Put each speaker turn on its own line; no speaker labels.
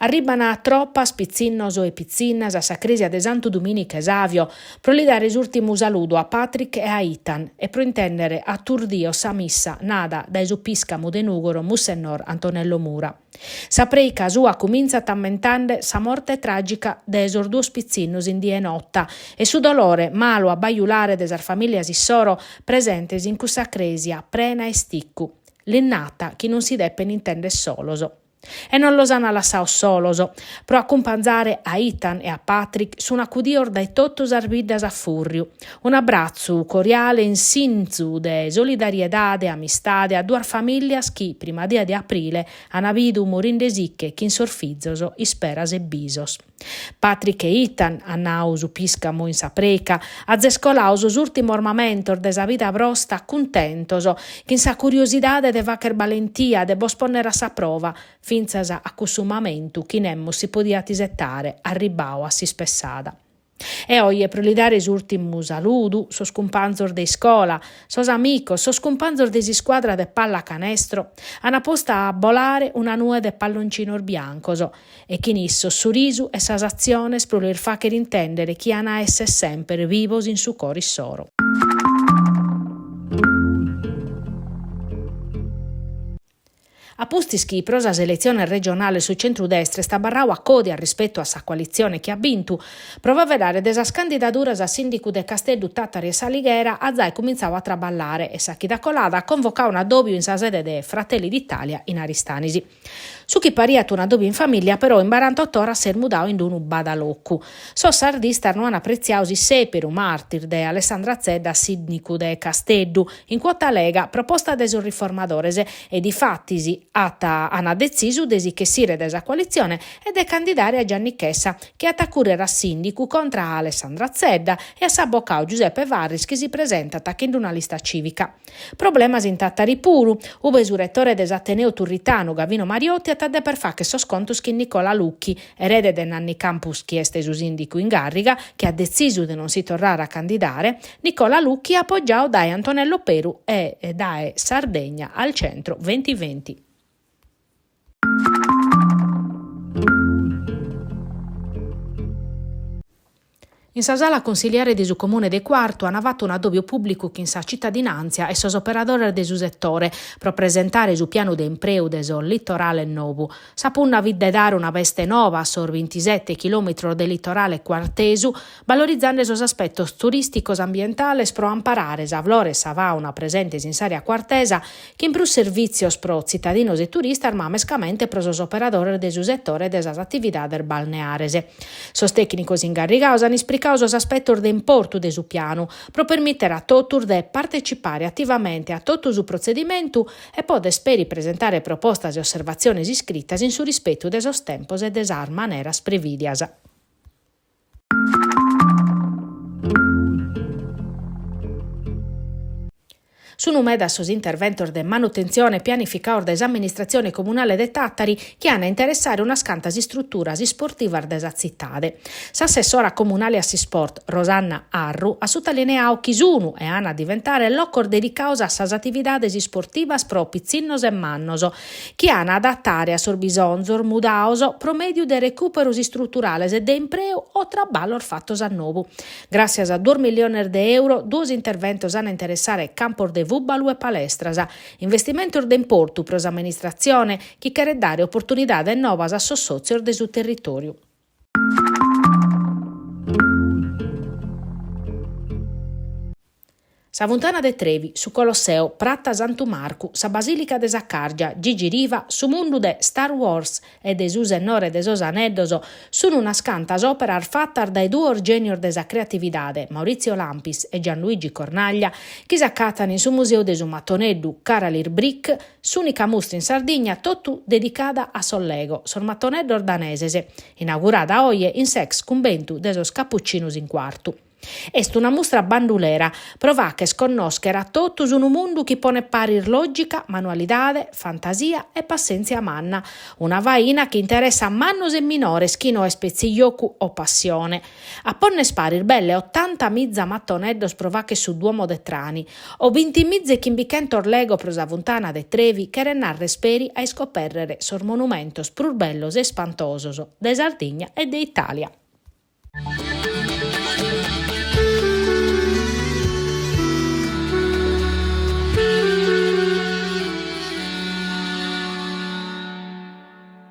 Arriban a tropas pitzinnos e pitzinnas a sa crèsia de Santu Dumìniche Savio pro li dare s'ùrtimu saludu a Patrick e a Ethan e pro intèndere aturdios sa missa nada dae su pìscamu de Nùgoro Mussennor Antonello Mura. Sa prèica sua cumintzat ammentende sa morte tràgica de sos duos pitzinnos in die nota e su dolore malu a bajulare de sas famìlias issoro presentes in cussa crèsia prena 'e isticcu. Lis nat chi non si depen intender solos. E non los an lassados solos. Pro acumpanzare a Ethan e a Patrick sun acudidos dae totu sas biddas a fùrriu. Un'abratzu coriale in sinzu de solidariedade e amistade a duas famìlias chi, prima die de aprile, an bidu morindesicche chin sos fizos isperas e bisos. Patrick e Ethan, at nau su pìscamu in sa prèica, azes coladu sos ùrtimos mamentos de sa vida brosta cuntentos, chin sa curiosidade de fagher balentia, de bos ponner a sa prova, fintzas a cussu mamentu chi nemos si podiat isetare, arribbadu a s'ispessada. E oje, pro li dare s'ùrtimu saludu, sos cumpanzos de iscola, sos amicos, sos cumpanzos de s'iscuadra de pallacanestro, an postu a bolare una nue de palloncinos biancos, e chin issos su risu e sas atziones pro lis fàghere intèndere chi an a èssere semper vivos in su coro issoro. A pustis chi pro sas eletziones regionales su centrudestra est abarradu a còdia rispetu a sa coalitzione chi at bintu, pro faeddare de sas candidaduras a sìndicu de Casteddu, Tàtari e S'Alighera at zai cumintzadu a traballare e sa chida colada at convocadu un'addòbiu in sa sede de Fratelli d'Italia in Aristanis. Su chi pariat un'addòbiu in famìllia però in barantot'oras s'est mudadu in unu badalocu. Sos sardistas no an apretziadu s'issèperu, martis, de Alessandra Zedda a sìndicu de Casteddu, in cuota Lega, proposta de sos riformadores, e difatis at an detzisu de si ch'essire dae sa coalitzione e de candidare a Gianni Chessa, chi at a cùrrere a sìndicu contra a Alessandra Zedda e a s'abocadu Giuseppe Farris chi si presentat chin una lista cìvica. Problemas in Tàtari puru, ube su retore de s'Ateneu turritanu Gavino Mariotti at a deper fàghere sos contos chin Nicola Lucchi, erede de Nanni Campus chi est su sìndicu in càrriga, chi at detzisu de non si torrare a candidare, Nicola Lucchi apogiadu dae Antonello Peru e dae Sardegna al Centro 2020. In sa sala consiliare de su Comune de Cuartu an fatu un'addòbiu pùblicu chin sa citadinàntzia e sos operadores de su setore pro presentare su pianu de impreu de sos litorales nou. Sa punna fit de dare una beste nova a sos bintisete chilòmetros de litorale cuartesu, balorizende sos aspetos turìsticos ambientales pro amparare sa flora e sa fàuna presentes in s'àrea cuartesa, chin prus servìtzios pro tzitadinos e turistas ma mescamente pro sos operadores de su setore de sas atividades balneares. Sos tècnicos ingarrigados an ispricadu sos aspetos de importu de su pianu pro permìtere a totus de partecipare ativamente a totu su protzedimentu e poder peri presentare propostas e osservatziones iscritas in su rispetu de sos tempos e de sas maneras prevìdias. Sunu medas sos interventos de manutentzione pianificados dae s'amministratzione comunale de Tàtari chi an a interessare unas cantas istruturas isportivas de sa tzitade. S'assessora comunale a s'isport, Rosanna Arru, at sutalineadu chi sunu e an a diventare locos dedicados a sas atividades isportivas pro pitzinnos e mannos, chi an a adatare a sos bisonzos mudados pro mèdiu de recùperos istruturales de impreu o traballos fatos a nou. Gràssias a duos milliones de euro, duos interventos an a interessare campos de fùbalu e palestras, investimentos de importu pro s'amministratzione chi cheret dare oportunidades novas a sos sòtzios de su territòriu. Sa Funtana de Trevi, su Colosseo, Prata Santu Marcu, sa Basìlica de Sacàrgia, Gigi Riva, su mundu de Star Wars e de Su Sennore de sos Aneddos sun unas cantas òperas fatas dae duos gènios de sa creatividade, Maurizio Lampis e Gianluigi Cornaglia, chi s'acatan in su Museu de su Matoneddu Karalir Brik, s'ùnica mustra in Sardigna totu dedicada a sos Lego, sos matoneddos daneses, inaugurada oje in s'ex cumbentu de sos Capucinos in Cuartu. Est una mustra bandulera pro fagher connòschere a totus unu mundu chi ponet paris lògica, manualidade, fantasia e passèntzia manna, una faina chi interessat mannos e minores chi no est petzi jocu o passione. A ponner paris belle otantamiza matoneddos pro fagher su Duomo de Trani o bintimiza e chimbichentos Lego pro sa funtana de Trevi cheret narrer peri a iscopèrrere sos monumentos prus bellos e ispantosos de Sardigna e de Itàlia.